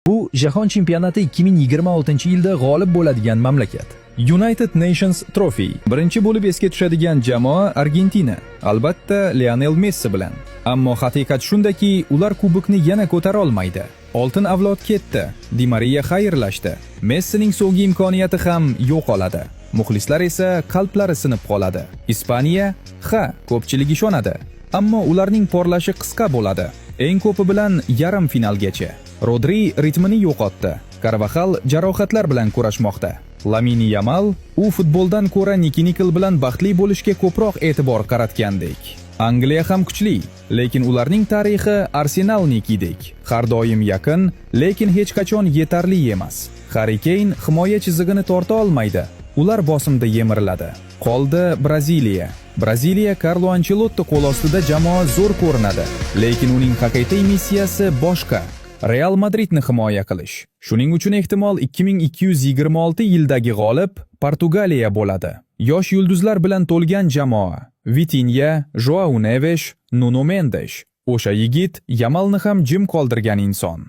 Bu jahon chempionati 2026-yilda g'olib bo'ladigan mamlakat. United Nations Trophy. Birinchi bo'lib esga tushadigan jamoa Argentina. Albatta, Lionel Messi bilan. Ammo haqiqat shundaki, ular kubokni yana ko'tara olmaydi. Oltin avlod ketdi. Di Maria xayrlashdi. Messining so'nggi imkoniyati ham yo'qoladi. Muxlislar esa qalblari sinib qoladi. Ispaniya? Ha, ko'pchilik ishonadi. Ammo ularning porlashi qisqa bo'ladi. Eng ko'pi bilan yarim finalgacha. Rodri ritmini yo'qotdi. Karvaxal jarohatlar bilan kurashmoqda. Lamini Yamal u futboldan ko'ra Niki Nikl bilan baxtli bo'lishga ko'proq e'tibor qaratgandek. Angliya ham kuchli, lekin ularning tarixi Arsenalnikidek. Har doim yaqin, lekin hech qachon yetarli emas. Harri Keyn himoya chizig'ini torta olmaydi. Ular bosimda yemiriladi. Qoldi Braziliya. Braziliya Karlo Ancelotti qo'l ostida jamoa zo'r ko'rinadi, lekin uning haqiqiy missiyasi boshqa. Real Madridni himoya qilish. Shuning uchun ehtimol 2226 yildagi g'olib Portugaliya bo'ladi. Yosh yulduzlar bilan to'lgan jamoa. Vitinha, Joao Neves, Nuno Mendes. O'sha yigit Yamalni ham jim qoldirgan inson.